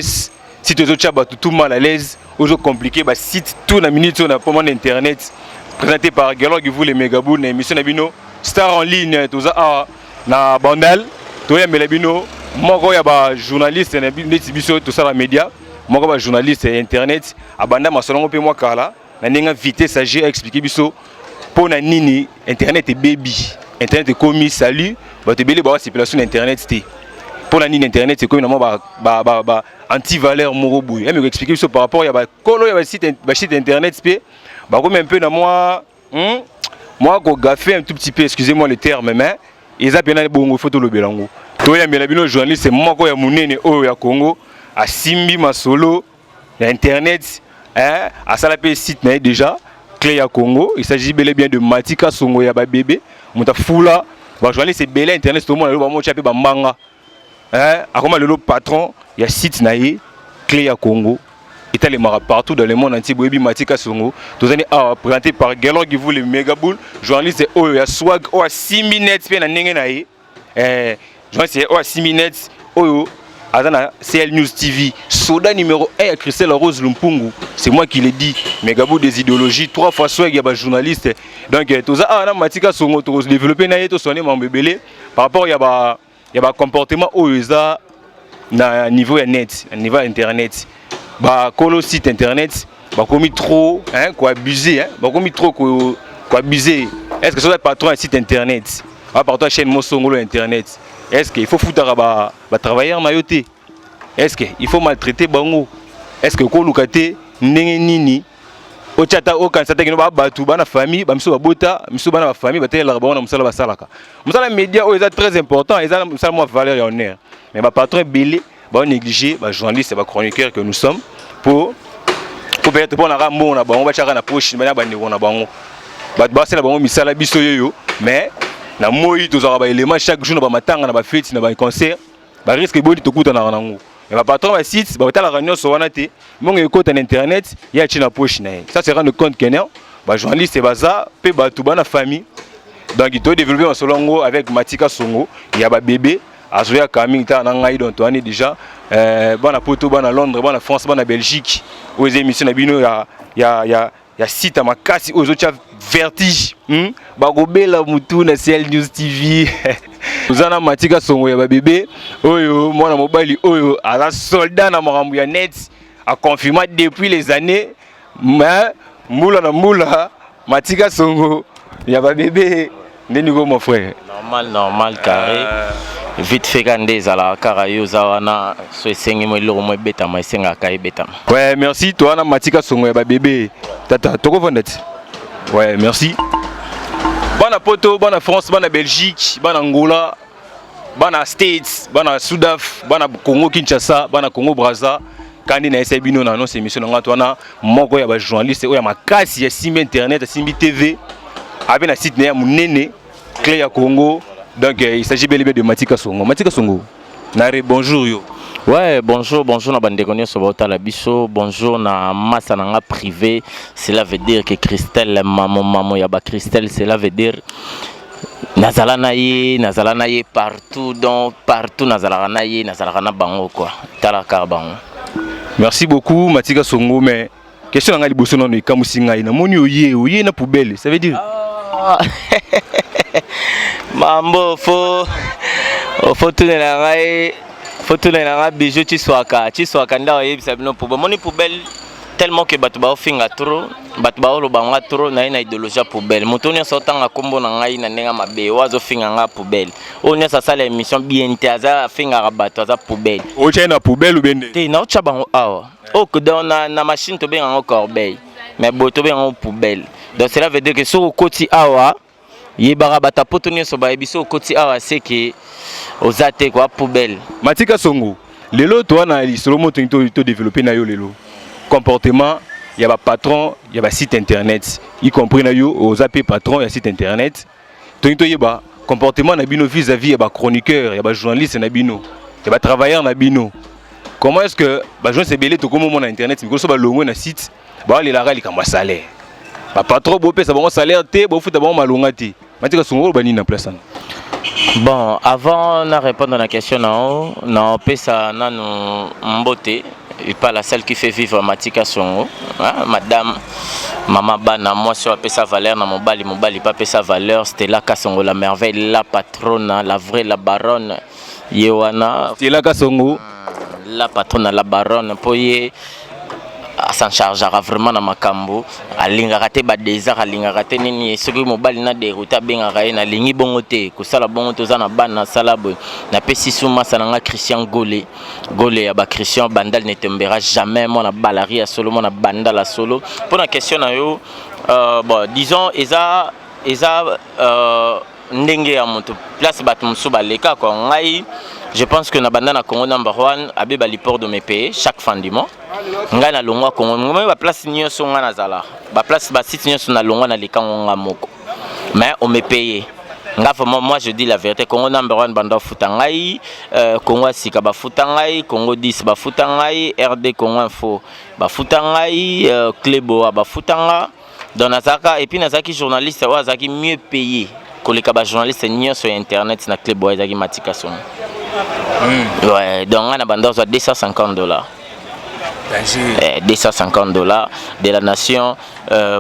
Site ezotia bato tout mal à l'aise, ozo compliqué ba site tout na minute oyo na poma na internet. Présenté par Gelor Givu le Megabou na émission na bino Star en ligne. Toza awa na Bandal, toyambela bino moko ya ba journaliste na neti biso tosala média, moko ba journaliste ya internet abanda masolo yango mpe mwa kala na ndenge vitesse age expliquer biso mpo na nini internet ebebi, internet ekomi salut, bato ebele bawasepela so na internet te. Mpo na nini internet ekomi na mwa ba anti valeur moko boye? Yameko expliquer biso par rapport ya bakolo ya basite internet mpe bakomi un peu na mwa mwa kogaffer un tout petit peu, excusez-moi le terme, mais eza mpena bongo, faut tolobela yango. Toyambela bino journaliste moko ya monene oyo ya Congo, asimbi masolo ya internet, hein, asala mpe site na ye déjà, Clé ya Congo. Il s'agit bel et bien de Matika Songo ya babebe, moto afula bajournaliste ebele ya internet. Tomona lelo bamotia mpe bambanga, hein, akoma lelo patron ya site na ye Clé ya Congo, etalemaka partout dans le monde entier. Boyebi Matika Songo. Tozali awa présenté par Gelor Givu le Megaboul, journaliste oyo ya swag, oyo asimbi net mpe na ndenge na ye, journaliste oyo asimbi net, oyo aza na CL News TV, soda numéro 1 ya Christelle Rose Lumpungu, c'est moi qui l'ai dit, Megabou des idéologies, trois fois swag ya bajournaliste. Donc toza awa na Matika Songo, tokodévelopper na ye, tosone mambo ebele par rapport ya bacomportement oyo eza na niveau ya net, na niveau ya internet. Bakolo site internet bakomi trop, hein, koabuser, hein, bakomi trop koabuser. Est ce que soza patron ya site internet, patron ya chaîne mosongolo ya internet, est ce que il faut futaka batravailleur na yo te? Est ce que il faut maltraiter bango? Est ce que okoluka te ndenge nini otya ata okanisa te kino bato bana famille, bamiso babota miso, bana bafamille batelelaka bango na mosala basalaka? Mosala média oyo eza très important, eza mosala mwa valeur ya honneur, mais bapatron ebele baonéglige bajournaliste, bachroniqueur que nous sommes, po peut-être mpo naka mbongo na bango batiaka na poche bana bandeko na bango, bato basala bango misala. Biso yoyo, mais na moi tozwaka baélément chaque jour na bamatanga, na bafeti, na baconcert, barisque eboni tokutanaka nango. Mais bapatron basite batalaka nyonso wana te. Mbongo ekota na internet, ye atie na poche na ye. Ça se rendre compte que non, bajournaliste baza mpe bato bana famille. Donc todéveloppe masolo yango avec Matika Songo ya babebe, azoyaka mingi tala na ngai. Donc toani déjà, bana Poto, bana Londres, bana France, bana Belgique, oyo eza émission na bino ya site ya makasi oyo ezotia vertige, Bakobela mutu na CL News TV. Oza na Matika Songo ya babebe, oyo mwana mobali oyo aza soldat na makambo ya net, aconfirma depuis les années, mais mbula na mbula. Matika Songo ya babebe, nde niko, mon frère? Normal, normal, carré, vite fait ka nde ezalaka kaka. Yo oza wana so esengi mo eloko mo ebetama, esengaka ebetama. Ouais, merci. Toa na Matika Songo ya babebe. Tata, tokovanda ti. Ouais, merci. Bana Poto, bana France, bana Belgique, bana Angola, bana States, bana Sudaf, bana Congo Kinshasa, bana Congo Braza, kandi na esa bino na annonce émission na nga. To wana moko ya bajournaliste oyo ya makasi ya simbi internet, asimbi TV abe na site na ya monene Clé ya Congo. Donc il s'agit bel et bien de Matika Songo. Matika Songo nare, bonjour yo. Ouais, bonjour, bonjour na bandeko nyonso baotala biso. Bonjour na masa na nga privé, cela veut dire que Christelle mamo mamo ya ba Christelle, cela veut dire nazala na ye, nazala na ye partout, donc partout nazalaka na ye, nazalaka na bango quoi, tala kaka bango. Merci beaucoup, Matika Songo. Mais question na ngai liboso nano ekamwisi ngai, namoni oye na poubelle, ça veut dire? Ah. Mambo fo tunela ngai, fo tunela ngai bijou Chiswaka Chiswaka nde oyebisa bino poubelle. Omoni poubelle, tellement que bato baofinga trop, bato baoloba nga trop na ye na idéologie ya poubelle. Moto nyonso otanga nkombo na ngai na ndenge mabe, oyo azofinga nga poubelle, oyo nyonso asala émission bien te, aza afingaka bato, aza poubelle. Otya na poubelle ubende? Te, naotya bango awa oyo donc na machine tobenga yango corbeille, mais boye tobenga yango poubelle. Donc cela veut dire que soki okoti awa, yebaka bato ya Poto nyonso bayebi, soki okoti awa seke oza te kwa poubelle. Matika Songo, lelo toa na lisolo mo tolingi todéveloppe na yo lelo, comportement ya bapatron ya basite internet, y compris na yo oza mpe patron ya site internet. Tolingi toyeba comportement na bino vis-à-vis ya bachroniqueur, ya bajournaliste na bino, ya batravailleur na bino. Comment est-ce que bajournaliste ebele tokómi omona internet mikolo so balongwe na site, baolelaka likambo ya salaire? Bapatron bopesa bango salaire te, bofuta bango malonga te. Matika Songo, oloba nini na place wana? Bon, avant na répondre na question na yo, na opesa nanu mbote epa la celle qui fait vivre Matika Songo, hein, madame mama bana, mwasi oyo apesa valeur na mobali, mobali mpe apesa valeur. Stella Kasongo, la merveille, la patronne, la vraie, la baronne, ye wana. Stella Kasongo. La patronne, la baronne, mpo ye s'en chargeaka vraiment na makambo. Alingaka te badésert, alingaka te nini. Soki mobali na déroute, abengaka ye: "Nalingi bongo te, kosala bongo, toza na bana, asala boye." Napesi su masa na nga Christian Gole, Gole ya bachristian. Bandal ne tombera jamais, mwana balari ya solo, mwana Bandal ya solo. Mpo na question na yo, bon, disons eza ndenge ya moto, place bato mosusu baleka kwa. Ngai, je pense que na banda na Congo Number One, abeba liport de mes pays chaque fin du mois. Ngai nalongwa Congo, ngai baplace nyonso ngai nazala, baplace, basite nyonso nalongwa, nalekango nga moko, mais on me paye. Nga vraiment, moi je dis la vérité, Congo Number One banda bafuta ngai, Congo ya Sika bafuta ngai, Congo 10 bafuta ngai, RD Congo Info bafuta ngai, Cleboa bafuta nga. Donc nazalaka, et puis nazalaki journaliste oyo azalaki mieux payé koleka bajournaliste nyonso ya internet na Cleboa, ezalaki Matika Songo. Ouais, donc ngai na banda ozwa 250 $. 250 $ de la nation.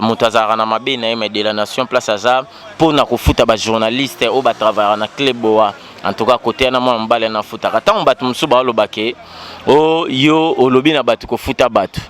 Moto azalaka na mabe na ye, mais de la nation, place aza mpona kofuta bajournaliste oyo batravaillaka na Cleboa, en tout cas kote wana, mwana mobali wana afutaka. Ntango bato mosusu baoloba ke o yo olobi na bato kofuta bato,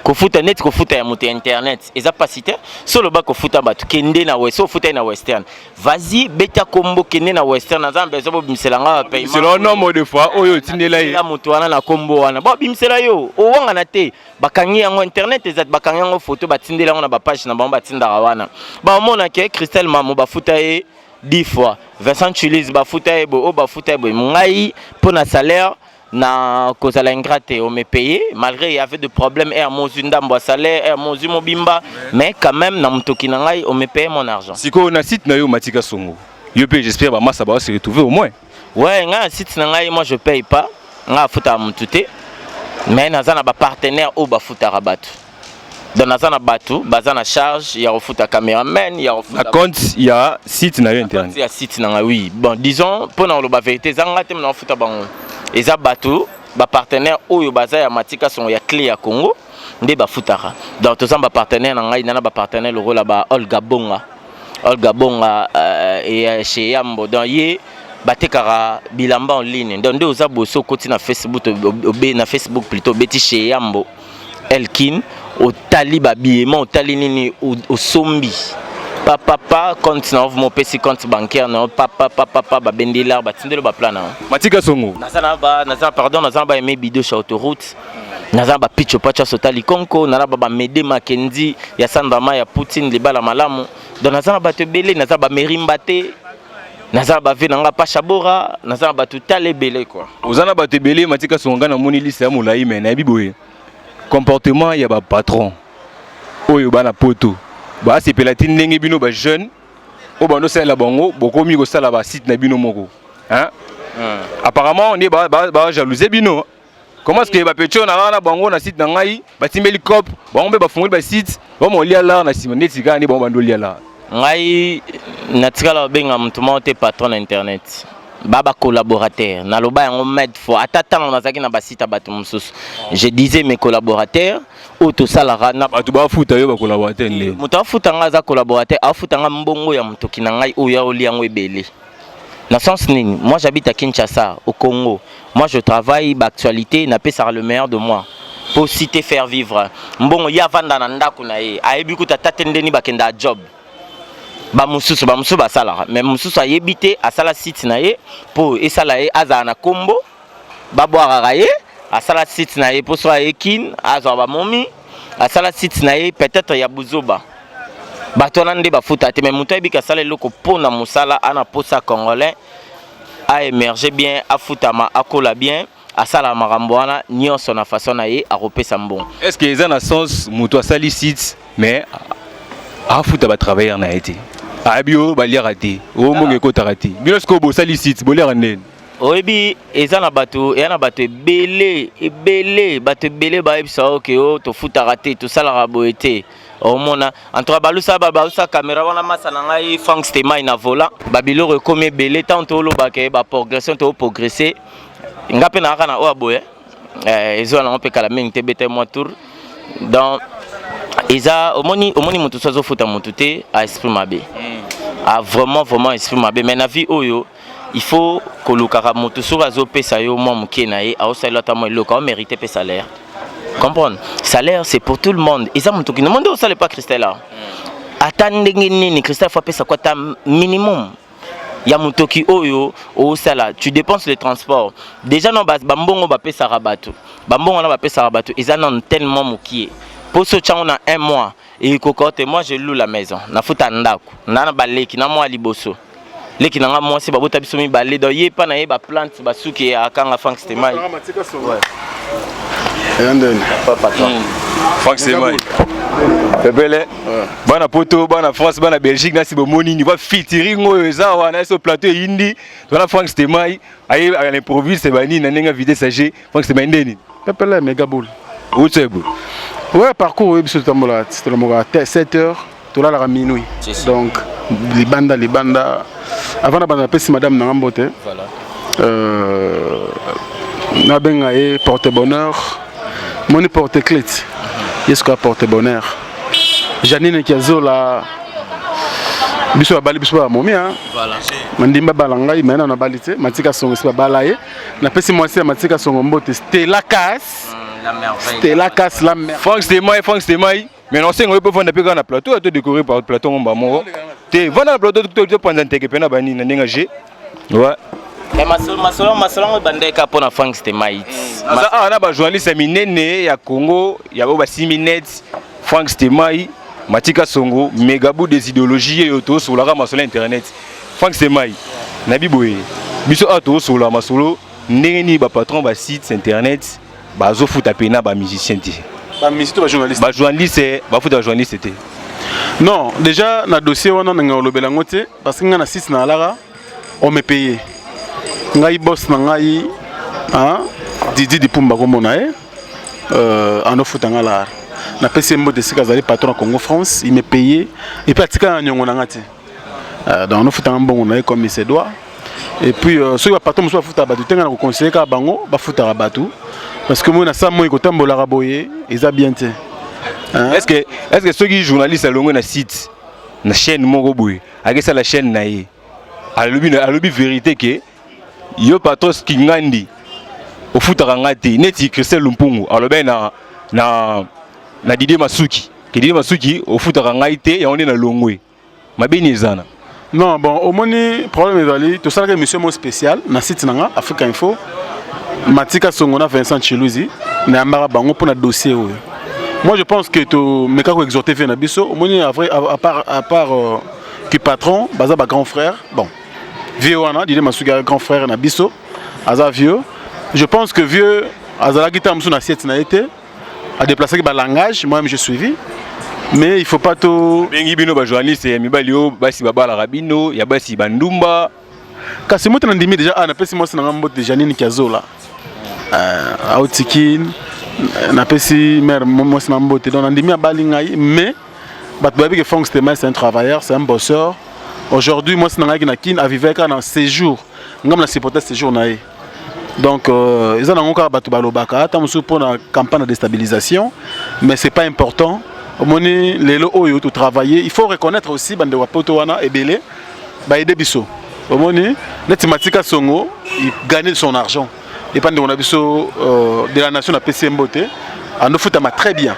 kofuta neti kofuta ya moto ya internet eza pasi te. So oloba kofuta bato, kende na so ofuta ye na Western, vas-y, beta kombo, kende na Western, naza na besoin bobimisela nga. Selon nombre de fois oyo otindela ye. Moto wana na kombo wana, bobimisela yo, owangana te. Bakangi yango, internet eza, bakangi yango photo, batindeli yango na bapage na bango, batindaka wana, baomona ke Christelle Mamo bafuta ye 10 fois, Vincent Chulise bafuta ye boye, oyo bafuta ye boye. Ngai mpo na salaire, na kozala ingrat te, on me payé malgré il y avait de problèmes, air mozwi ndambo ya salaire, air mozwi mobimba, mais quand même na motoki na ngai, on me paye mon argent. Sikoyo na site na yo Matika Songo, yo mpe, j'espère bamasa bao se retrouver au moins. Ouais, ngai na site na ngai, moi je paye pas, ngai afutaka motu te, mais naza na bapartenaire oyo bafutaka bato. Donc naza na bato baza na charge ya kofuta cameraman, ya na compte ya site na yo internet. Ya site na ngai, oui. Bon, disons mpo na koloba vérité, eza nga te na kofuta bango, eza bato bapartenaire oyo baza ya Matika Songo, ya Clé ya Congo nde bafutaka. Donc toza bapartenaire na ngai, nana bapartenaire lokola ba Olga Bonga, Olga Bonga chez Yambo. Donc ye batekaka bilamba en ligne. Donc nde oza boso, okoti na Facebook, obe na Facebook plutôt, obeti chez Yambo Elkin, otali babilema, otali nini, osombi papapa, compte na yo, opesi compte bancaire na yo, papapapapa, babendi lar, batindeli baplan na yo. Matika Songo. Naza na ba, naza, pardon, naza na ba Aimé Bidoche autoroute, naza na bapicho pacho asotali konko, naza na bamede Makendi ya Sandrama ya Poutine, libala malamu. Donc naza na bato ebele, naza na bamerimba te, naza na bave na nga Pachabora, naza na bato tala ebele quoi. Oza na bato ebele, Matika Songo. Ngai namoni liste ya molai, me nayebi boye, comportement ya bapatron oyo bana poto basepela ti ndenge bino bajeune oyo bandosalela bango bokomi kosala basite na bino moko, hein? Apparemment nde bajalousie bino. Comment est-ce que bapetits oyo na na bango na site na ngai batimbeli cop, bango mpe bafungoli basite, bamolia lar na nsima neti kaka nde bango bandolia lar? Ngai natikala kobenga moto moko te patron na internet, ba bacollaborateur. Naloba yango maintes fois, ata ntango nazalaki na basite ya bato mosusu, je disais mes collaborateurs oyo tosalaka na Bato bafuta yo, bacollaborateur nde? Moto afuta nga aza collaborateur, afuta nga mbongo ya motoki na ngai oyo aolia yango ebele. Na sens nini? Moi j'habite à Kinshasa, au Congo. Moi je travaille baactualité, napesaka le meilleur de moi po cité faire vivre mbongo. Ye avanda na ndako na ye, ayebi kuta ata te ndeni bakenda ya job. Bamosusu basalaka, mais mosusu ayebi te. Asala site na ye mpo esala ye azala na nkombo, babwakaka ye. Asala site na ye mpo so aye Kine, azwa bamomi. Asala site na ye peut-être ya buzoba. Bato wana nde bafuta te, mais moto ayebiki asala eloko mpo na mosala, ana posa congolais aémerge bien, afutama, akola bien, asala makambo wana nyonso na façon na ye, akopesa mbongo. Est ce que eza na sens moto asali site mais afuta batravailleur na ye te, ayebi oyo baliaka te, oyo mbongo ekotaka te? Bino sikoyo bosali site, boliaka ndeni? Oyebi, eza na bato, eya na bato ebele ebele, bato ebele bayebisa oke o tofutaka te, tosalaka boye te. Omona, en tout cas, balusa balusa caméra wana, masa na ngai Frank Stemai na volant. Babiloko ekomi ebele. Ntango tolobaka baprogression, toprogresse. Nga mpe nayaka na oyo boye, ezwa nango mpe kala mingi te, beta mwa tour. Donc eza, omoni moto so azofuta motu te, a esprit mabe, a vraiment vraiment esprit mabe. Mais na vie oyo, il faut kolukaka moto soki azopesa yo mwa moke na ye, aosalela ata mwa eloko, aomérite mpe salaire. Comprendre, salaire, c'est pour tout le monde. Eza moto kino monde osala epa Christelle, ata ndenge nini, Christelle faut apesa ko ata minimum ya motoki oyo osala. Tu dépenses le transport déjà. No, bambongo bapesaka bato, bambongo wana bapesaka bato eza nano tellement mokie mpo so otyango na un mois ekoka te. Moi, je loue la maison, nafuta ndako na baleki na mwa liboso, leki na nga mwasi, babota biso mibale. Donc ye mpa na ye baplante basuki akanga Frank Stemai. Frank Stemai pepele, bana Poto, bana France, bana Belgique, nasi bomoni niveau featuring oyo eza wana so plateau eyindi. Tona Frank Stemai aye à l'improviste, banini na ndenge vitesse age. Frank Stemai, ndeni? Pepele, megaboul. Utsebo. Ouais, parcours oyo biso totambolaka, tolamokaka 7 heures, tolalaka minuit. Donc libanda libanda. Avant na banda, napesi madame nanga mbote. Nabenga ye porte bonheur, moni porte clé ye sikoya porte bonheur. Janine Kiazola, biso babali, biso bamomi mandimba bala ngai mai nano nabali te. Matika Songo esi babala ye. Napesi mwasi ya Matika Songo mbote, Stella Kas, Stella Kas la mère. Frank Stemai, Frank Stemai, mais nasenga oyo mpe vanda mpe kaka na plateau, to décorer par plateau ngomba moko te. Vanda na plateau, topanza nteke mpe na banini na ndenge g, ouais. Masolo yango ebandeka mpo na Frank Stemai. Aza awa na bajournaliste ya minene ya Congo, ya oyo basimbi net: Frank Stemai, Matika Songo, Megabu des idéologies. Oyo tosolaka masolo ya internet. Frank Stemai, nayebi boye, biso awa tozosola masolo ndenge nini bapatron basite internet bazofuta pena bamusicien te. Bamusicien to bajournaliste? Bajournaliste, bafuta bajournaliste te. Non, déjà na dossier wana nanga olobela yango te, parce que ngai na site na alaka, on me paye. Ngai boss na ngai, Didi Dipumba, komona ye, anofuta nga lar. Napesi ye mbote esika azali, patron ya Congo France. Il me paye et puis atika na niongo na nga te. Donc anofutanga mbongo na ye comme il se doit. Et puis soki bapatron mosusu bafutaka bato te, ngai na koconseille kaka bango bafutaka bato, parce que moi na sa moi kotambolaka boye eza bien te. Est ce que soki journaliste alongwe na site, na chaîne moko boye, akesala chaîne na ye, alobi vérité ke yo patron Kingandi ofutaka nga te, neti Christelle Lumpungu alobi na Didier Masuki ke Didier Masuki ofutaka ngai te, yango nde nalongwe, mabeni ezana? Non, bon, omoni, problème ezali, tosalaka émission moko spéciale na site na nga Africa Info. Matika Songo na Vincent Chiluzi, nayambaka bango mpona dossier oyo. Moi, je pense que tomeka koexhorter vie na biso. Omoni, à part que patron baza bagrand frère. Bon, vieux wana Didier Masuki aza grand frère na biso, aza vieux. Je pense que vieux azalaki ntango mosusu na siete na ye te, adéplaçaki balangage. Moi-même, j'ai suivi, mais il faut pas to Bengi bino bajournaliste ya mibali oyo basi babalaka bino, ya basi bandumba. Kasi moto na ndimi déjà, ah, napesi mwasi na nga mbote, Janine Kiazola, autiki. Napesi mare mwasi na mbote. Donc nandimi abali ngai, mais bato bayebi ke Frank Stemai, c'est un travailleur, c'est un bosseur. Aujourd'hui, mwasi na ngai na Kine, avivait kaka na séjour, ngam na supporter séjour na ye. Donc eza nango kaka bato balobaka ata mosusu mpona campagne de déstabilisation, mais c'est pas important. Omoni, lelo oyo totravailler, il faut reconnaître aussi bandeko ya Poto wana ebele baede biso. Omoni neti Matika Songo, il gagne son argent epa ndeko na biso de la nation. Napesi ye mbote, andofutama très bien.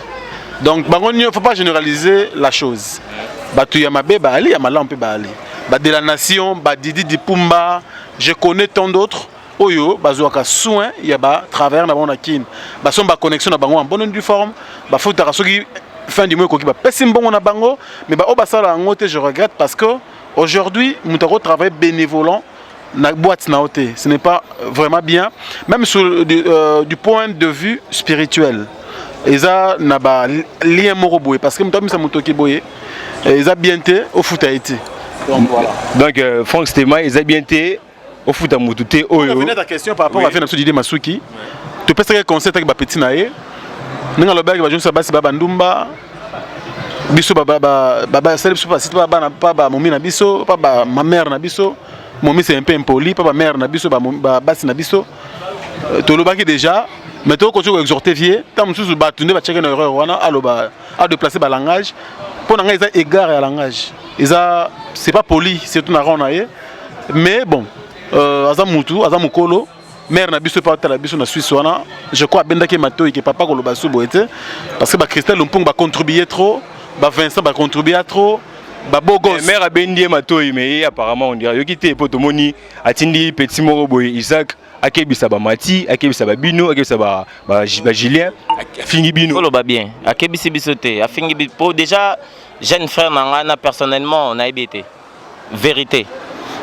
Donc bango nio, faut pas généraliser la chose. Bato ya mabe baali, ya malamu mpe baali, ba de la nation, badidi Dipumba, je connais tant d'autres oyo bazwaka soin ya batravailleur na bango na Kine, basomba baconnexion na bango en bonne due forme, bafutaka. Soki fin du mois ekoki, bapesi mbongo na bango. Mais baoyo basala yango te, je regrette, parce que aujourd'hui moto akotravaille bénévolant na boîte na yo te, ce n'est pas vraiment bien, même du point de vue spirituel. Eza na balien moko boye, parce que moto amisa motoki boye, eza bien te ofuta ye te. Donc voilà. Donc Frank Stema, eza bien te ofuta motu te oyo. Revenez à ta question par rapport à na biso Didier Masuki. Topesaki conseil taki bapeti na ye ndenge alobaki bajonisa basi ba bandumba. Biso basali biso basite pa bana, pa bamomi na biso, pa bamamère na biso. Momi, c'est un peu impoli. Pa bamère na biso, basi na biso, tolobaki déjà, mais tokoki koexhorter vieux. Ntango mosusu bato nde batiaki na erreur wana, aloba adéplacer balangage. Mpo na ngai eza égard ya langage, eza, c'est pas poli, surtout na rang na ye. Mais bon, aza mutu, aza mokolo. Mare na biso mpe atala biso na Suisse wana, je crois abendaki matoi ke papa koloba su boye te, parce que bacristel Lumpungu bacontribue trop, bavincent bacontribue trop, babogos. Mare abendi ye matoi, mais ye apparemment on dirait yoki te, po tomoni atindi petit moko boye, Isaac, akebisa bamati, akebisa babino, akebisa bajulien, afingi bino. Oloba bien, akebisi biso te, afingi po déjà jeune frère na ngai. Na personnellement nayebi te, vérité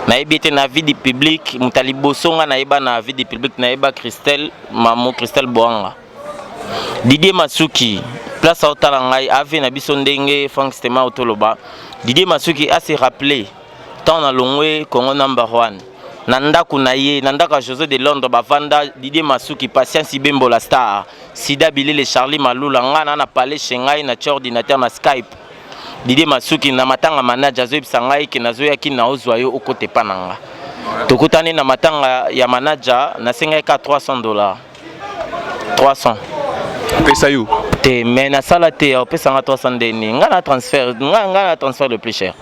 nayebi ete na vie du public, moto ya liboso nga nayeba na vie du public, nayeba Christelle, mamo Christelle Boanga. Didier Masuki, place aotala ngai ave na biso ndenge Frank Stema otoloba. Didier Masuki ase rappeler ntango nalongwe Congo Number One na ndako na ye, na ndako ya José de Londres, bavanda Didier Masuki, Patience Ibembola, Star Sida, Bilele, Charlie Malula. Ngai na palais chez ngai, na tia ordinateur na Skype. Didier Masuki na matanga manager azoyebisa ngai ke nazoyaki na ozwa yo, okota epa na nga. Tokutani na matanga ya manager, nasengaki ka 300 $, 300. Apesa yo? Te, mais nasala te. Opesanga 300 ndeni? Ngai na transfert, ngai na transfert le plus cher.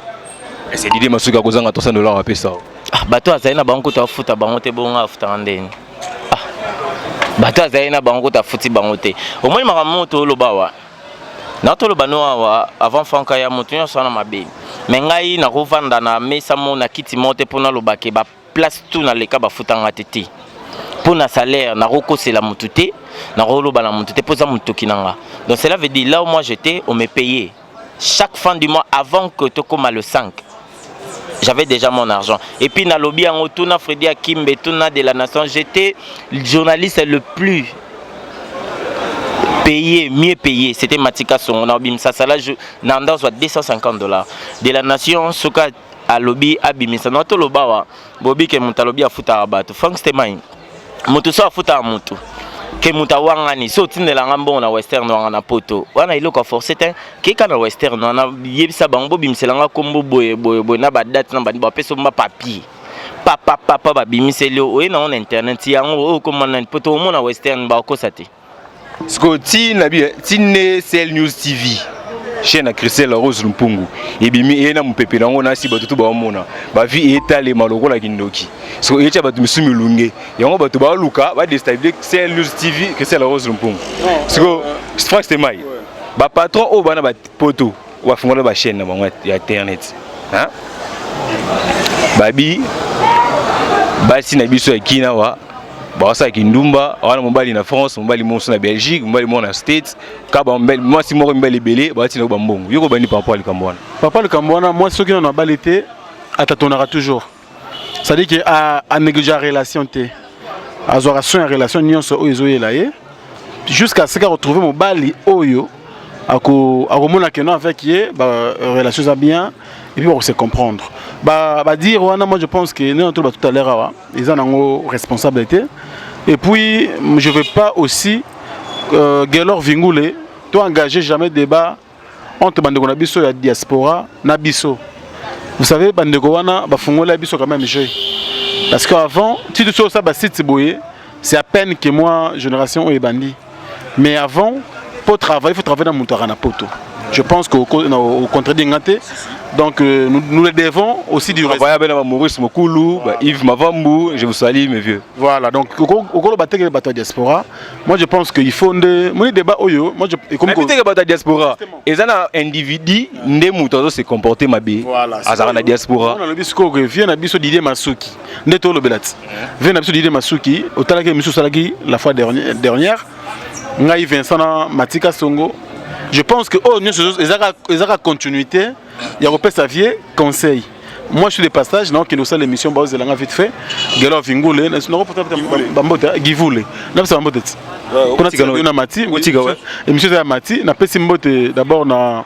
Ese Didier Masuki akozanga 300 $ apesa? Ah, bato azali na bango kuta afuta bango te, bongo afutanga ndeni? Ah, bato azali na bango kuta afuti bango te. Omoni makambo moko toloba awa, na toloba no awa avant Franka ya moto nyonso wana mabe. Me ngai nakovanda na mesa mo na kiti moko te mpo naloba ke baplace tu naleka bafutanga te te. Mpo na salaire, nakokosela motu te, nakoloba na motu te mpo eza motoki na nga. Donc cela veut dire, là où moi j'étais, on me payait chaque fin du mois. Avant que tokóma le 5, j'avais déjà mon argent. Et puis nalobi yango, tuna Freddy Akimbe, tuna de la nation, j'étais le journaliste le plus payé, mieux payé, c'était Matika Songo. Na obimisa sala na ndazwa 250 $ de la nation. Soka alobi abimisa na toloba wa bobi ke moto alobi afutaka bato. Frank Stemai, moto so afutaka motu ke moto awangani so otindelanga mbongo na Western wanga na poto wana, eloko aforce te. Keka na Western wana, yebisa bango bobimiselanga nkombo boye boye boye na badate na bandi, bapesa mba papier papa papa, babimiseli yo, oye nango na internet yango oyo okoma nani po toomona Western bakosa te. Sikoyo ti na bi ti ne CL News TV, chaîne ya Christelle Rose Lumpungu, ebimi eye na mopepe nango nasi bato tu baomona bavi etalema lokola kindoki. Sikoyo eyetia bato misu milunge yango, bato baluka badéstabiliser CL News TV, Christelle Rose Lumpungu. Sikoyo Frank Stemai, bapatron oyo bana bapoto bafungola bachaîne na bango ya internet, babi basi na biso ya kina wa baosala kindumba wana, mobali na France, mobali mosusu na Belgique, mobali moko na States, ka mwasi moko, mibali ebele batina ko bambongo. Yo kobandi par rapport ya likambo wana? Papa, likambo wana, mwasi soki nano abali te, atatonaka toujours, c'est-à-dire ke anéglige relation te, azwaka soin ya relation nyonso oyo ezoyela ye jusqu'à ce retrouver mobali oyo akomona ke non, avec ye relation eza bien et puis se comprendre. Badire wana, moi je pense que ndenge toloba tout à l'heure awa, eza nango responsabilité. Et puis je veux pas aussi, Gelor Vingule, to engager jamais débat entre bandeko na biso ya diaspora na biso. Vous savez, bandeko wana bafungola biso quand même jeu, parce qu'avant ti tout ça, basite boye, c'est à peine que moi génération oyo ebandi. Mais avant, pour travailler, il faut travailler dans moto na poto. Je pense qu'au contredit nga te. Donc nous le devons aussi du respect. Voilà, Maurice Mokulu, voilà. Yves Mavambu, je vous salue, mes vieux. Voilà, donc okolo bateke bato ya diaspora, moi je pense qu'il faut nde moni débat oyo, moi je comme que bato ya diaspora eza na individu nde moto azo se comporter mabe, azalaka na diaspora. Nalobi sikoyo ke vieux na biso Didier Masuki, nde tolobela ti vieux na biso Didier Masuki, otalaki émission osalaki la fois dernière, ngai Vincent na Matika Songo. Je pense que oyo nyonso ezaka continuité ya kopesa vieux conseil. Moi je suis de passage, naokende kosala émission, baozelanga vite fait. Gelo Vingule, bambote Givule, napesa bambote ti mpona na Mati, émission eza ya Mati. Napesi mbote d'abord na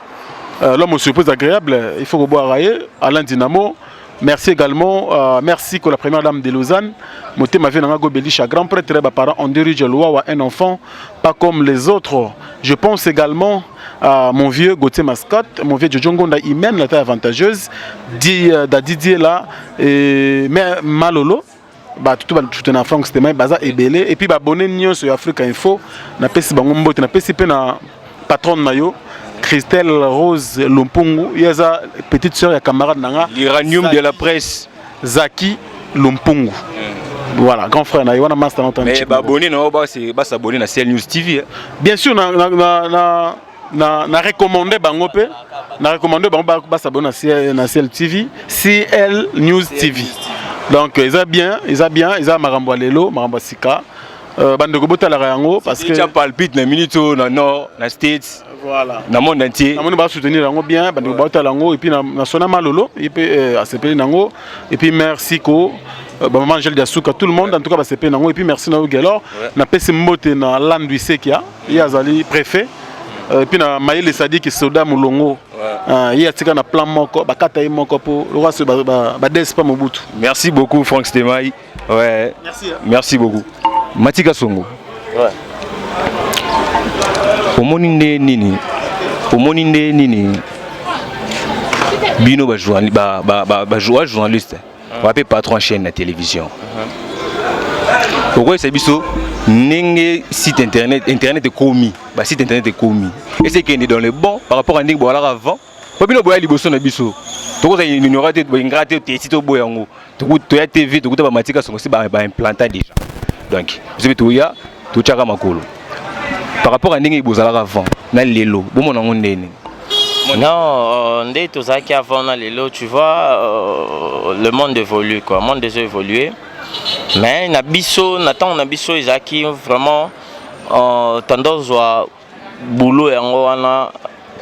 l'homme aux surprises agréable, il faut kobwaka ye, Alain Dinamo. Merci également, merci que la première dame de Lausanne, Motema vie nanga Gobelisha, grand prêtre, ba parents on dirige Luawa, un enfant, pas comme les autres. Je pense également à mon vieux Gauthier Mascotte, mon vieux Jojo Ngonda, Imen, la taille avantageuse, dit, da Didier là, et mais Malolo, bato tout na Frank Stemay baza ebele, et puis babone nyonso ya Africa Info, napesi bango mbote, napesi mpe na patronne na yo Christelle Rose Lompungu, ye aza petite sœur ya camarade na nga L'uranium de la presse. Zaki Lompungu, voilà, grand frère na ye wana, master na. Mais baabonné na basabonné na CL News TV, hein. Bien sûr, na recommandé bango mpe na recommandé bango basabonné na CL TV, CL News TV. Donc eza bien, eza bien, eza makambo ya lelo, makambo ya sika. Bandeko botalaka yango parce que tia palpite na minute oyo na nord, na States, voilà, na monde entier. Namoni basoutenir yango bien, bandeko baotala yango. Et puis na Sona Malolo, ye mpe asepeli nango. Et puis merci ko bamama Angele Diasuka, tout le monde en tout cas basepeli nango. Et puis merci na yo Gelor. Napesi mbote na Landu Isekia, ye azali préfet. Et puis na Mayele Sadiki Soda Molongo, ye atika na plan moko bakata ye moko mpo lokwa so bades pa Mobutu. Merci beaucoup, Frank Stemay, ouais. Merci, hein. Merci beaucoup, Matika Songo. Ouais. Omoni nde nini, omoni nde nini, bino ba journaliste, bape patron chaîne na télévision, okoyesa biso ndenge site internet ekomi, basite internet ekomi, ese ekende dans le bon par rapport à ndenge boalaka avant? Po bino boya liboso na biso, tokozala ignorer te, ingrat te, tesi toboya yango. Toya TV, tokuta bamatika Songo si baimplanter déjà. Donc biso mpe toya, totyaka makolo. Par rapport à ndenge bozalaka avant na lelo, bomona yango ndeni? Non, nde tozalaki avant na lelo, tu vois, le monde évolue quoi, le monde déjà évolué. Mais na biso, na ntango na biso ezalaki vraiment tendance ozwa boulot yango wana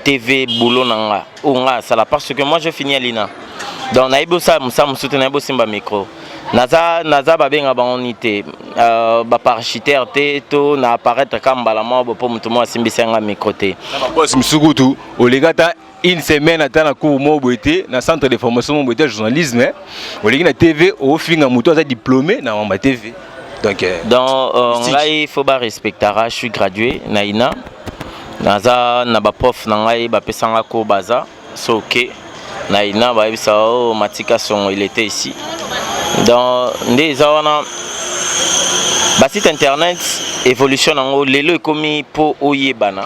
TV, boulot na nga oyo nga asala, parce que moi je finis à l'INA. Donc nayebi osala mosala mosusu te, nayebi osimba micro. Naza babenga bango ni te, baparachutaire te, to na apparaître ka mbala moko bo mpo moto moko asimbisi nga micro te. Babos mosusu kutu oleki ata une semaine ata na cours moko boye te, na centre de formation moko boye te ya journalisme, oleki na TV, ofinga moto aza diplômé na mamba TV. Donc Donc mystique. Ngai faut barespectara, je suis gradué na INA, naza na baprof na ngai bapesanga ko baza so ok na INA, bayebisa o Matika Songo, il était ici. Donc nde eza wana basite internet, évolution nango lelo ekomi mpo oyebana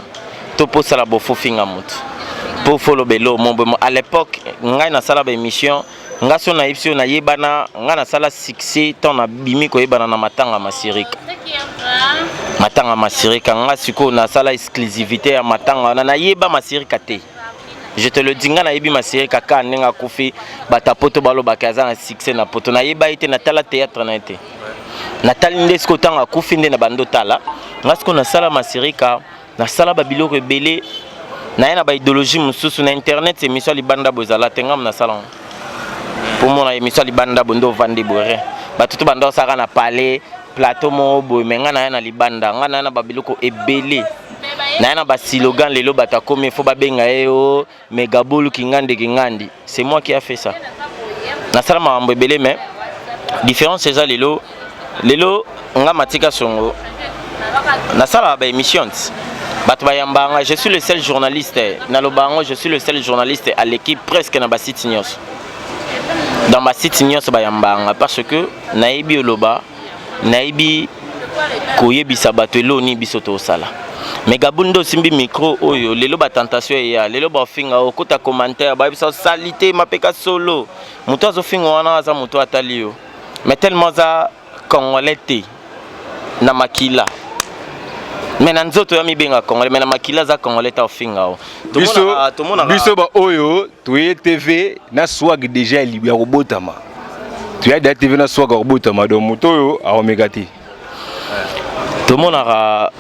to mpo osala bofo finga moto, mpo foloba elo mobomo. À l'époque ngai nasala baémission, nga so nayebi so nayebana, ngai nasala succès ntango nabimi koyebana na matanga Masirika. Matanga Masirika, nga sikoyo nasala exclusivité ya matanga wana. Nayeba Masirika te, je te le dis, nga nayebi Masirika kaka ndenge akufi, bato ya poto balobaka aza na succès na poto. Nayeba ye te, natala théâtre na ye te, natali nde sikoyo ntango akufi nde na bando tala. Nga sikoyo nasala Masirika, nasala babiloko ebele, naye na baidéologie mosusu na internet. Émission ya libanda boye ezala te, ngamu nasala ngo mpo mona émission ya libanda boye nde ovandi boye, bato to banda osalaka na palais, plateau moko boye. Me ngai naya na libanda, ngai naya na babiloko ebele, naya na baslogan. Lelo bato akomi fo babenga ye o Megabulu Kingandi Kingandi, c'est moi qui a fait ça. Nasala makambo ebele, mais différence eza lelo. Lelo nga Matika Songo nasalaka baémission ti bato bayamba nga. Je suis le seul journaliste, naloba yango, je suis le seul journaliste aleki presque na basite nyonso. Dans basite nyonso bayamba nga parce que nayebi oloba, nayebi koyebisa bato eloni biso tosala. Mais Gabu nde osimbi micro oyo lelo, batentation eya lelo, baofinga, okota commentaire, bayebisa osali te mapeka solo. Moto azofinga wana aza moto atali yo, mais tellement aza congolais te na makila, mais na nzoto ya mibenga congolais, mais na makila aza congolais te, ofinga o. Biso, biso baoyo toye TV na swag déjà ya kobotama, toya da TV na swag ya kobotama. Donc moto oyo akomeka te. Tomonaka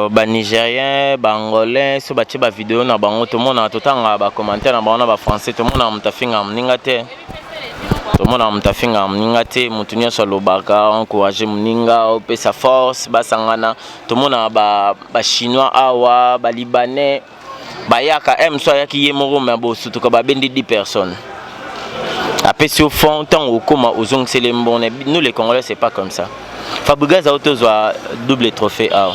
banigérien, baangolais so batie bavideo na bango, tomonaka, totangaka bacommentaire na bango na bafrançais, tomonaka moto afingaka moninga te, tomonaka moto afingaka moninga te. Moto nyonso alobaka, encourage moninga, opesa force, basangana. Tomonaka bachinois awa, balibanais bayaka, m so ayaki ye moko, me bosutuka babendi 10 personnes. Apesi yo fond, ntango okóma ozongiseli mbongo. Nous les Congolais, c'est pas comme ça. Fabregas ao tozwa double trophée awa,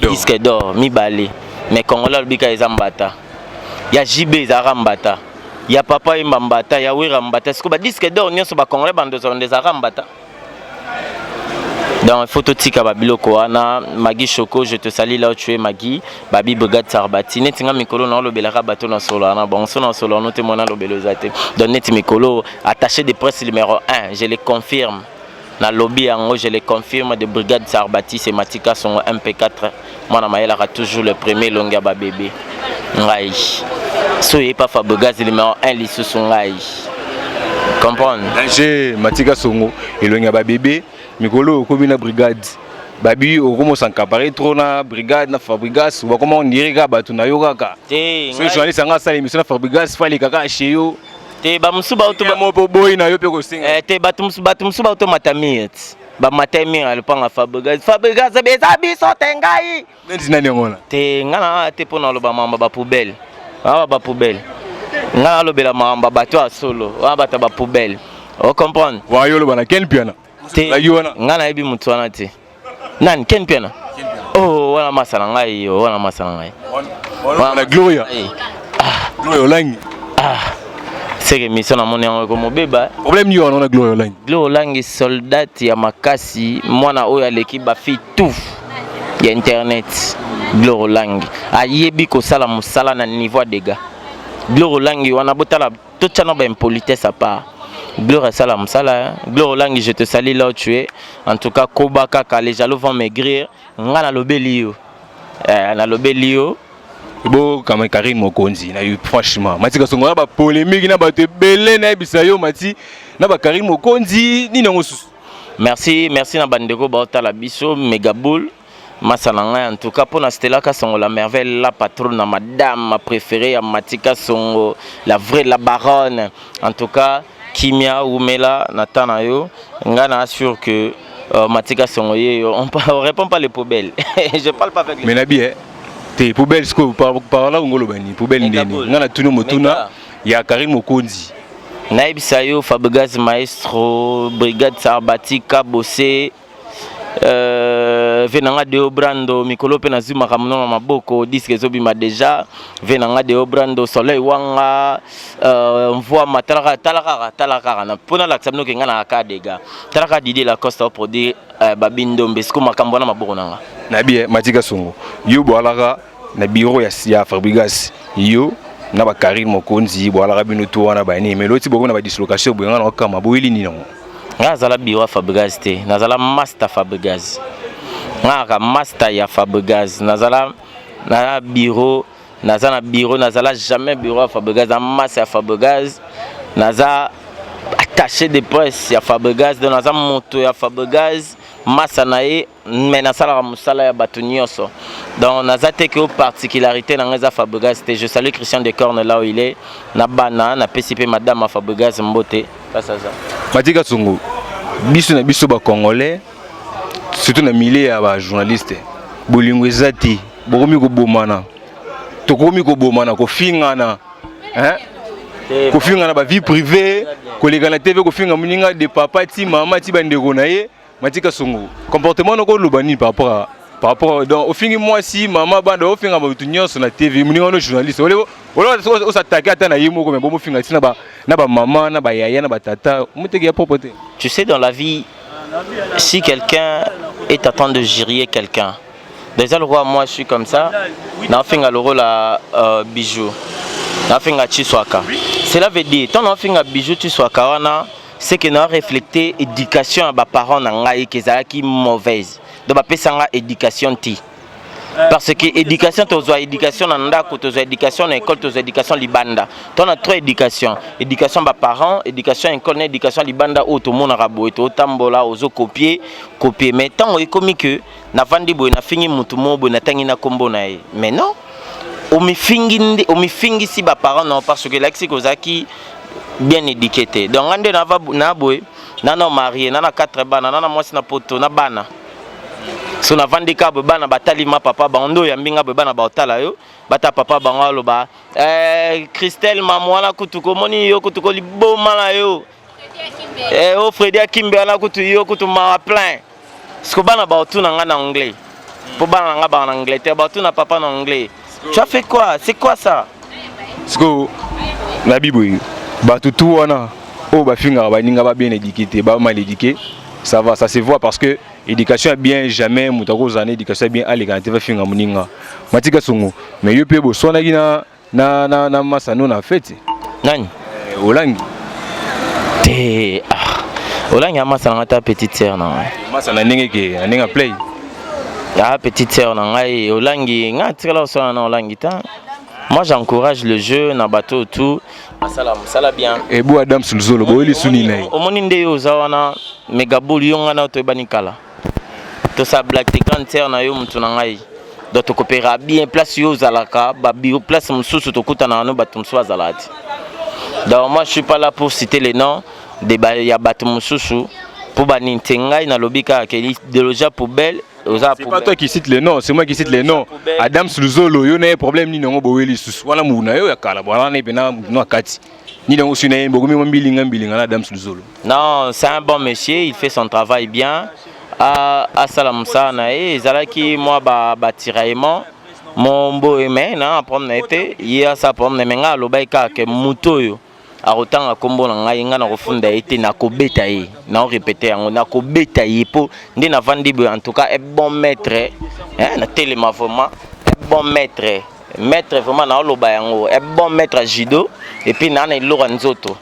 disque d'or mibale, mais Congolais alobi kaka eza mbata ya JB, ezalaka mbata ya papa yemba, mbata ya Wera, mbata. Sikoyo badisque d'or nyonso bacongolais bandozala nde ezalaka mbata. Donc il faut totika babiloko wana. Magi Choco, je te salue là où tu es. Magi Babi, Brigade Sarbati, neti nga mikolo na olobelaka bato na solo wana. Bon, so na solo wana te, mwana alobela eza te. Donc neti mikolo, attaché de presse numéro 1, je le confirme, nalobi yango, je le confirme, de Brigade Sarbati, c'est Matika Songo MP4. Mwana mayelaka toujours le premier, elongi ya babebe. Ngai so oyebi pa Fabregas numéro 1 lisusu, ngai comprendre. Danger. Matika Songo, elongi ya babebe. Mikolo okomi na brigade, babi okoma osankapare trop na brigade na Fabregas, bakoma ondire kaka bato na yo kaka. Te. Soki journaliste anga asala émission na Fabregas, faleka kaka chez yo. Te, bamosusu bauto mo mpo boyi na yo mpe kosenga. Eh, te, bato mosusu bautomata mire ti bamata mire ya lopanga Fabregas. Fabregas eza biso te, ngai. Neti nani yango wana? Te, ngai na te mpo na oloba makambo bapoubelle awa. Bapoubelle, ngai nalobela makambo ya bato ya solo wana, bato ya bapoubelle, ocomprendre? Wa yo oloba na Ken Piana. Te. Azalaki wana. Ngai nayebi motu wana te. Nani Ken Piana? Oh, wana masa na ngai, oh, wana masa na ngai. Wana na Gloria. Eh, Gloria Olangi. Ah, seke émission namoni yango ekomobeba. Problème nini wana na Gloria Olangi? Glo Olangi, soldate ya makasi, mwana oyo aleki bafille tout ya internet. Glo Olangi ayebi kosala mosala na niveau ya dégâts. Glo Olangi wana, botala, totia na baimpolitesse à part, Gloire asala mosala, hein. Gloire Olangi, je te salue là où tu es. En tout cas, koba kaka, les jaloux vont maigrir. Nga nalobeli yo, eh, nalobeli yo. Bokama Karine Mokonzi na yo. Franchement, Matika Songo, na bapolémique na bato ebele, nayebisa yo, Mati, na bakarine Mokonzi, nini yango susu? Merci, merci na bandeko baotala biso. Megaboul, masa na ngai. En tout cas, mpona Stella Kasongo, la merveille, la patronne na madame ma préférée ya Matika Songo, la vraie, la baronne. En tout cas, kimia umela na temps na yo. Ngai na assure que Matika Songo ye yo, on répond pas les poubelles, je parle pas avec les Mais nabi eh, te, poubelle sikoyo par là ongo oloba nini? Poubelle ndeni? Ngai natuni motuna ya Karine Mokonzi. Nayebisa yo, Fabregas maestro, Brigade Sarbati, Kabose, ve na nga Deo Brando. Mikolo mpe nazwi makambo no na maboko, disque ezobima déjà. Ve na nga Deo Brando, Soleil Wanga, Mvwama, tala kaka, tala kaka, tala kaka na mpo nalakisa bino ke ngai na kaka dega. Tala kaka Didier Lacoste aoproduire Babi Ndombe. Siko makambo wana maboko na nga. Nabi eh, Matika Songo, yo boalaka na bureau ya Fabregas, yo na bakarine Mokonzi, boalaka bino to wana bani, mais loti bokomi na badislocation boye, nga na okama boyeli nini yango? Ngai nazala bureau ya Fabregas te, nazala master Fabregas. Ngai kaka master ya Fabregas. Nazala na bureau, naza na bureau, nazala jamais bureau ya Fabregas. Na master ya Fabregas, naza attaché de presse ya Fabregas, donc naza moto ya Fabregas, masa na ye, mais nasalaka mosala ya bato nyonso. Donc naza te ke o particularité na ngai eza Fabregas te. Je salue Christian de Corne là où il est, na bana, napesi mpe madame ya Fabregas mbote place aza. Matika Songo, biso na biso bacongolais, surtout na milieu ya bajournaliste, bolingo eza te. Bokomi kobomana, tokomi kobomana, kofingana, hein? Kofinga na bavie privée, koleka na TV, kofinga moninga de papa ti mama ti bandeko na ye. Matika Songo, comportement noko oloba nini par rapport, donc ofingi mwasi, mama, banda, ofinga bato nyonso na TV, moninga wana journaliste osatake ata na ye moko, me bomofinga ti na bamama, na bayaya, na batata, omoteki ya propre te. Tu sais, dans la vie, si quelqu'un est en train de gérer quelqu'un, déjà le roi, moi je suis comme ça, nafinga le rôle à Bijou, nafinga Chiswaka, cela veut dire tant nafinga Bijou Chiswaka wana, c'est que na refléter éducation ya baparent na ngai ke ezalaki mauvaise. Donc bapesa nga éducation te, parce que éducation, tozwa éducation na ndako, tozwa éducation na école, tozwa éducation libanda. To na trois éducation: éducation baparent, éducation école na éducation libanda. Oyo tomonaka boye, totambola, ozokopie kopie. Mais ntango ekomi ke navandi boye, nafingi mutu moko boye, natangi na nkombo na ye, mais non, omifingi nde, omifingisi baparent na, parce que elakisi kozalaki bien éduqué te. Donc nga nde na boye, nana marié, nana 4 bana, nana mwasi na poto na bana. So navandi kaka boye, bana batali ma papa bango nde oyambi nga boye, bana baotala yo, bata papa bango aloba eh, Christelle mamu wana kutu komoni yo kutu koliboma na yo eh, o Fredi Akimbe wana kutu yo kutu mawa plein. Siko bana baotuna nga na anglais, mpo bana na nga baka na Angleterre, baotuna papa na anglais: "Tu as fait quoi? C'est quoi ça?" Sikoyo nayebi boye, bato tu wana oyo bafingaka baninga ba bien éduqué te, ba mal éduqué, ça va, ça se voit, parce que éducation ya bien, jamais moto akozala na éducation ya bien aleka na te bafinga moninga. Matika Songo, mais yo mpe boswanaki na masano na fete. Nani? Olangi. Te, ah. Olangi amasa na nga ta petite sœur na ngai. Masa na ndenge ke na ndenge ya play. Ah, petite sœur na ngai Olangi, ngai atikala kosala na Olangi ta. Moi, j'encourage le jeu na bato tout basala mosala bien. Ebu Adams Luzolo, boyeli suni na ye. Omoni nde yo oza wana megabol, yo ngai na toyebani kala, tosala blague te. Grande sœur na yo motu na ngai, donc tokopera bien. Place yo ozalaka, babiro place mosusu tokutanaka no, bato mosusu bazalaka te. Donc moi, je suis pas là pour citer les noms de ba, ya bato mosusu mpo banini te. Ngai nalobi kaka ke idéologie ya poubelle oza. C'est pas toi qui cite les noms, c'est moi qui cite les noms. Adams Luzolo, yo na ye problème nini yango boyeli lisusu wana? Mutu na yo ya kala bwana na ye mpena no akati nini yango soki na ye bokomi mwa mbilinga mbilinga na Adams Luzolo. Non, c'est un bon monsieur, il fait son travail bien. Asala mosala na ye. Ezalaki mwa batiraillement mo mboye, mais na problème na ye te. Ye asala problème na ye, mais ngai alobaki kaka ke moto oyo akotanga nkombo na ngai, ngai nakofunda ye te, nakobeta ye. Naorépéter yango, nakobeta ye, mpo nde navandi boye. En tout cas, un bon maître, hein, natelema vraiment un bon maître, maître vraiment, naoloba yango, un bon maître ya judo. Et puis naa na eloko ya nzoto,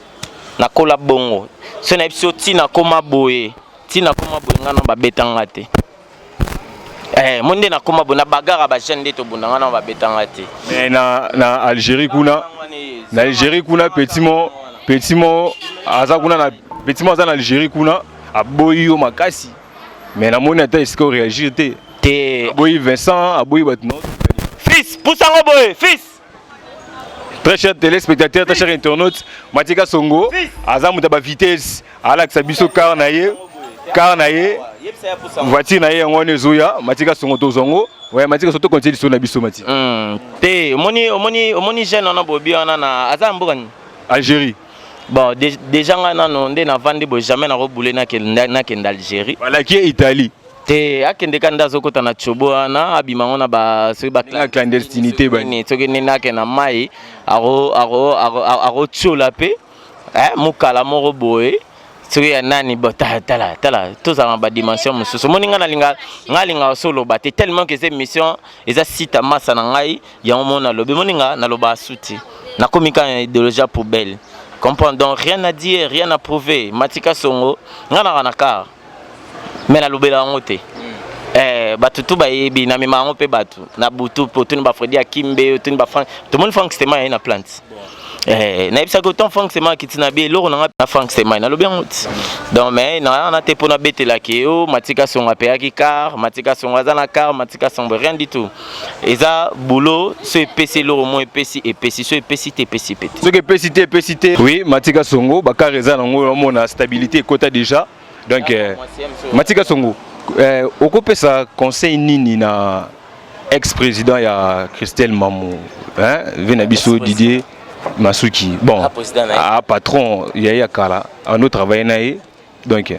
nakola bongo. So nayebi so ntina koma boye, ntina koma boye, ngai na babetanga te. Eh, mo nde nakoma boye na bagara bajeune nde tobunda, ngai na babetanga te. Mais na Algérie kuna, na Algérie kuna, petit mo aza kuna na petit mo aza na Algérie kuna, aboyi yo makasi, mais namoni ata esika oréagir te. Te. Aboyi Vincent, aboyi bato no. Fils, pusango boye, fils. Très cher téléspectateur, très cher internaute, Matika Songo aza moto ya bavitesse, alakisa biso car na ye, car na ye, voiture na ye yango wana ezoya. Matika Songo, tozwango. Ouais, Matika Songo, tokontie liso na biso, Mati. Te, omoni jeune wana bobi wana na aza na mboka nini? Algérie. Bon, déjà ngai nano nde navandi boye, jamais nakobule nakende Algérie. Balaki ye Italie. Te, akende ka nde azokota na tsobo wana, abima ngo na ba soki ba Ndenge ya clandestinité bani. Nini, soki nini, akende na mai, akotiola mpe mokala moko boye soki ya nani. Bo tala, tala, tala, tozala na badimension mosusu. Omoni ngai nalinga, ngai alingaka so oloba te, tellement que eza émission, eza site ya masa na ngai yango mo nalobi. Omoni nga naloba asuti, nakomi kaka na idéologie ya poubelle, comprendre? Donc rien à dire, rien à prouver. Matika Songo, ngai naka na car, mais nalobela yango te. Bato tu bayebi namema yango mpe bato na butu mpo otuni baFredi Akimbe, otuni baFrank, tomoni Frank Stema ye na plante. Nayebisaki autant Frank Stema akiti na bi eloko na nga na Frank Stema, nalobi yango ti. Donc mais na wana te mpo nabetelaki yo Matika Songo apeyaki car, Matika Songo aza na car, Matika Songo rien du tout. Eza boulot. So epesi eloko mo, epesi, epesi. So epesi te, epesi pe te. Soki epesi te, epesi te. Oui, Matika Songo, bacar eza nango, omona stabilité ekota déjà. Donc Matika Songo, okopesa conseil nini na ex président ya Christelle Mamu, hein, ve na biso Didier Masuki? Bon. Ah, président na ye. Ah, patron ya ye ya kala, ano travaille na ye. Donc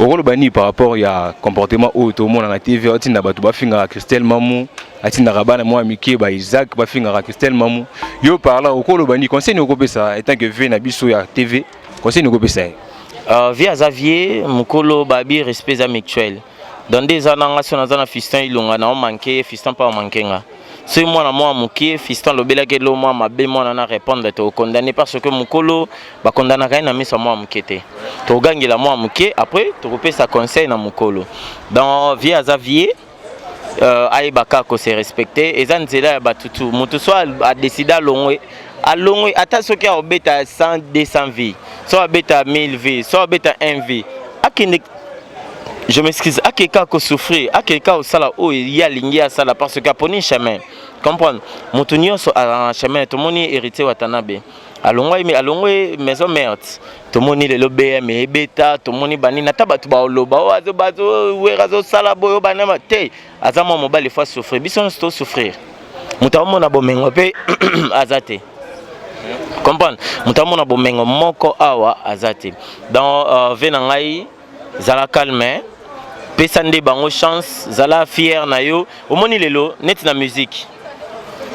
okoloba nini par rapport ya comportement oyo tomona na TV, atinda bato bafingaka Christelle Mamu, atindaka bana mwa mike ba Isaac bafingaka Christelle Mamu? Yo par là okoloba nini? Conseil nini okopesa en tant que ve na biso ya TV? Conseil nini okopesa ye? Vie aza vie mokolo babi, respect eza mutuel. Donc nde eza nanga, so naza na fiston Ilonga na omanke fiston mpa omanke nga. Soki mwana mwa mokie fiston alobelaki elo mwa mabe, mwana na répondre, tokondamne, parce que mokolo bakondanaka ye na miso ya mwa moke te. Tokogangela mwa moke, après tokopesa conseil na mokolo. Donc vie aza vie, ayebaka kose respecter. Eza nzela ya bato tu. Moto so adécider alongwe, alongwe. Ata soki akobeta 100, 200 vues, so abeta 1000 vues, so abeta 1 vue, akende, je m'excuse, akeka kosouffrir, akeka kosala oyo ye alingi asala, parce que aponi chemin, comprendre? Moto nyonso azala na chemin. Tomoni Héritier Watanabe. Alongwa, alongwe maison mère. Tomoni lelo BM ebeta, tomoni banini, ata bato baoloba oyo azo Wera azosala boyo banama te. Aza mwa mobali, faut souffrir. Biso nyonso tosouffrir. Moto aomona bomengo mpe aza te, comprendre? Moto amona bomengo moko awa aza te. Donc ve na ngai, zala calme, pesa nde bango chance, zala fier na yo. Omoni lelo neti na musique,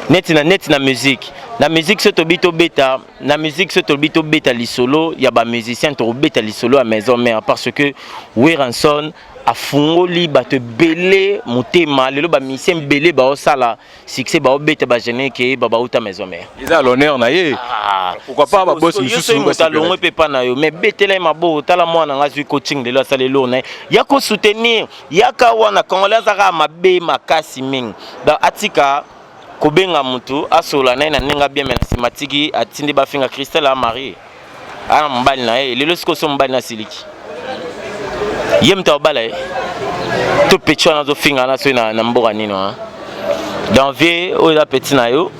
neti na musique, na musique so tobi tobeta, na musique so tobi tobeta lisolo ya bamusicien, tokobeta lisolo ya maison mère, parce que Werrason afungoli bato ebele motema. Lelo bamusicien ebele baosala succès, baobeta bagénérique, eyeba bauta maison mère. Eza l'honneur na ye. Ah, pourquoi pas babosi misusu? Moto alongwe mpe epa na yo, mais betela ye maboko. Tala mwana nga azwi coaching lelo, asala eloko na ye ya kosoutenir. Yaka wana, Congolais azaka mabe makasi mingi. Donc atika kobenga motu asola na ye na ndenge bien, mais na nsima atiki, atindi bafinga. Christelle amariée, ana mobali na ye. Lelo sikoyo so mobali na siliki ye, moto akobala ye to peti wana azofinga na soki na mboka nini wana. Donc vie oyo eza peti na yo,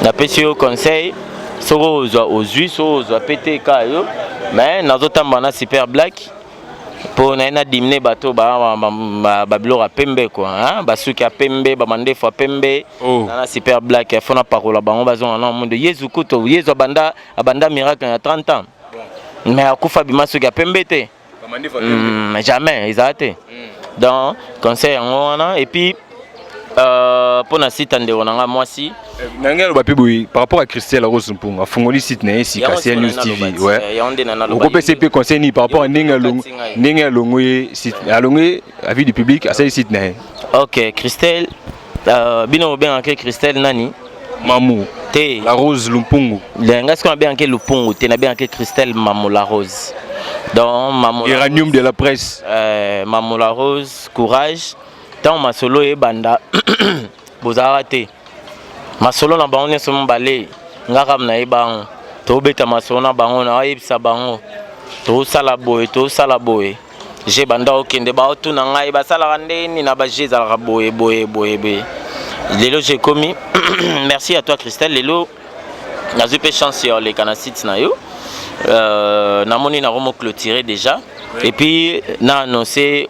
napesi yo conseil: soki ozwa, ozwi, soki ozwa pe te, ka yo. Mais nazotambola na Super Black mpo na ye nadimine bato babiloko ya pembe kua, basuki ya pembe, bamandefu ya pembe. Oh. Na Super Black fo napakola bango, bazonga na mondo. Yezu kuto, Yezu abanda miracle na 30 ans, mais akufa bima soki ya pembe te. Jamais ezala te. Donc conseil yango wana. Et puis mpo na site ya ndeko na nga mwasi. Na ngai aloba mpe boye par rapport à Christelle Rose Mpunga, afungoli site na ye sika, CL News TV, ouais. Yango nde na naloba. Okopesa mpe conseil nini par rapport à ndenge alongo, ndenge alongo ye site, alongo ye avis du public, asali site na ye? Ok, Christelle, bino bobengaka Christelle nani? Mamu. Te. La Rose Lumpungu. Ngai sikoyo nabengaka Lupungu te, nabengaka Christelle Mamu La Rose. Donc Mamu La Uranium de la presse. Mamu La Rose, courage. Ntango masolo ebanda, bozalaka te. Masolo na bango nyonso mibale, nga kaka nayeba yango. Tobeta masolo na bango, naoyebisa bango tosala boye, tosala boye. Je banda okende, baotuna ngai basalaka ndeni na baje, ezalaka boye boye boye boye. Lelo je komi, merci à toi Christelle. Lelo nazwi mpe chance ya oleka na site na yo. Namoni nakomo clôturer déjà. Et puis na annoncé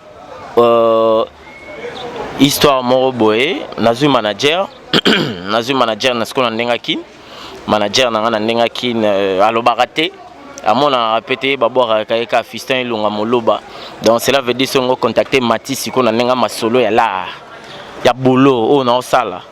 histoire moko boye: nazwi manager, nazwi manager na sikoyo na ndenge akini. Manager na nga na ndenge akini, alobaka te, amonaka pe te, babwakaka ye ka Fistin Elonga Moloba. Donc cela veut dire songo contacter Mati sikoyo na ndenge masolo ya lar ya boulot oyo naosala,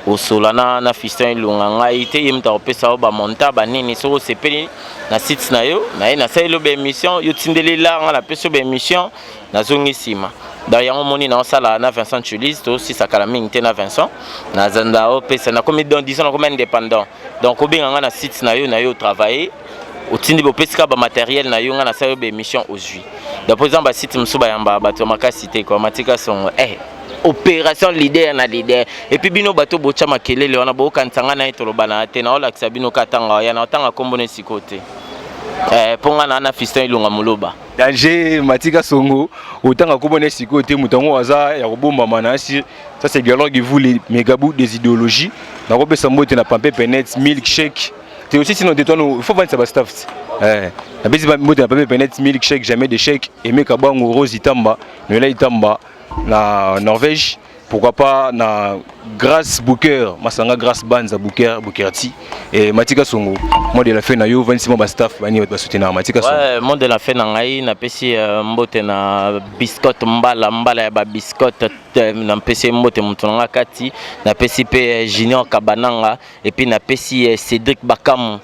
osola na Fistin Elonga. Ngai te, ye moto akopesa yo bamonta banini. Soki osepeli na site na yo, na ye nasaleli yo baémission, yo tindeli lar, nga napesi yo baémission, nazongi nsima. Donc yango moni naosala na Vincent Tulise, tosisa kala mingi te na Vincent nazanda opesa. Nakomi, donc disons nakomi indépendant. Donc obenga nga na site na yo, na yo travailler, otindi, bopesi kaka bamatériel na yo, nga nasala yo baémission, ozwi. Donc po eza basite mosusu bayamba bato ya makasi te kua. Matika Songo, opération leader na leader. Et puis bino bato botya makelele wana, bokanisa nga na ye toloba na te. Naolakisa bino ka ntanga ya na otanga nkombo na esiko te, mpo nga na Fiston Elonga Moloba. Danger, Matika Songo, otanga kombo na sikoyo te. Moto yango aza ya kobombama na asir. Ça, c'est Dialogue vous les mégabou des idéologies. Nakopesa mbote na Pampe Penet Milkshake te aussi, sinon te tono il faut vendre sa staff. Napesi mbote na Pampe Penet Milkshake, jamais d'échec, Aimé Kabango, Rose Itamba, Noela Itamba na Norvège, pourquoi pas na Grâce Booker Masanga, Grâce Banza Booker Bookerti. Et Matika Songo, mot de la fin na yo, 26 mois, staff bani bato basoutenir Matika Songo. Ouais, mot de la fin na ngai, napesi mbote na Biscotte Mbala Mbala ya babiscotte, napesi ye mbote, moto na nga kati. Napesi mpe Junior Kabananga, et puis napesi Cédric Bakamu.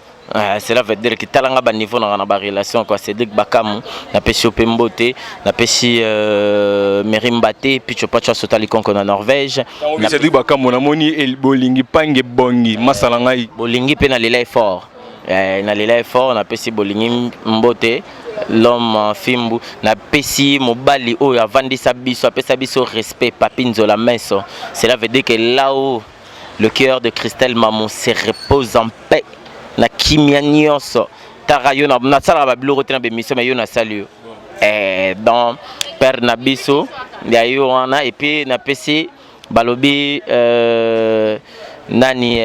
Cela veut dire que talanga baniveau nanga na barelation quoi. Cédric Bakamu, napesi yo mpe mbote. Napesi Mary Mbate Picho Pacho asotali konko na Norvège. Cédric Bakamu, namoni bolingi pange bongi masala ngai. Bolingi mpe nalela effort, nalela effort. Napesi bolingi mbote, l'homme fimbu. Napesi mobali oyo avandisa biso, apesa biso respect, Papi Nzola Meso. Cela veut dire que là où le cœur de Christelle Mamou se repose en paix, na kimia nyonso. Taka yo nasalaka babiloko te na bémission, mais yo nasali yo. Donc père na biso ya yo wana. Et puis napesi balobi nani,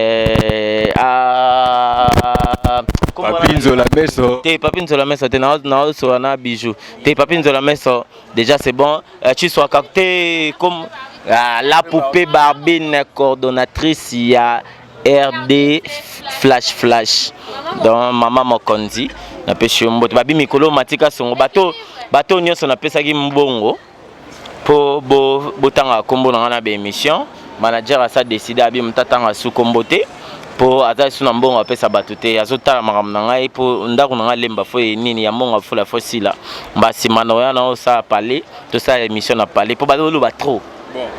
Papi Nzola Meso. Te, Papi Nzola Meso te, naosola na Bijou te. Papi Nzola Meso déjà, c'est bon. Chiswaka te, comme ah, la poupée Barbine, coordonnatrice ya RD Flash Flash, donc mama mokonzi, napesi yo mbote. Babi mikolo matika songo, bato bato nyonso napesaki mbongo mpo botanga nkombo na nga na baémission. Manager asa décide, abi moto atanga su nkombo te mpo aza lisu na mbongo apesa bato te. Azotala makambo na ngai mpo ndako na ngai lemba fo nini ya mbongo afula fo sila mbasima na oya na osala pale, tosala émission na pale mpo bazoloba trop.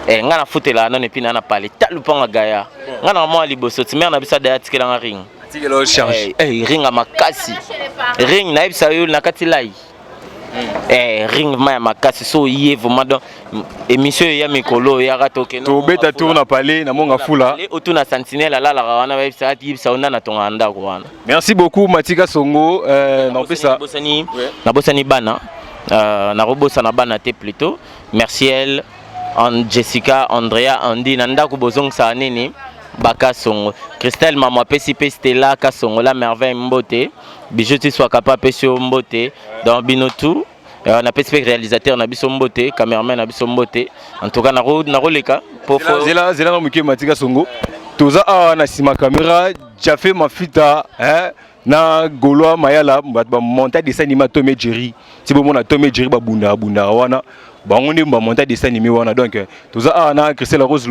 Ngai nafutelaka nano epi na pale ta lupanga gaya ngai na mwa liboso ti mare na biso adaya atikelanga ring. Atikela o charge. Ring ya makasi, ring nayebisa yo na kati lai. Ring ma ya makasi so ye vraiment. Donc émission oyo ya mikolo oyaka tokende. Tobeta tour na palais na Monga Fula. Otuna sentinelle alalaka wana, bayebisa, yebisa yo nana tongaka ndako wana. Merci beaucoup Matika Songo. Naopesa Nabosani, nabosani bana, nakobosana bana te plutôt. Merciel en Jessica, Andrea, Andi na ndako bozongisaka nini Bakasongo, Christelle mama apesi mpe Stella Kasongo la merveille mbote, Bijou Tiswaka mpe apesi yo mbote. Donc bino tout, napesi mpe réalisateur na biso mbote, cameraman na biso mbote. En tout cas nakoleka po Zela, zela na moke. Matika Songo, toza awa na nsima caméra, Jafe Mafita, hein, na Gaulois Mayala, bato bamonta dessin animé Tom et Jerry. Ti bomona Tom et Jerry babundaka bundaka wana, bango nde bamonta dessin animé wana. Donc toza awa na Christelle Rose.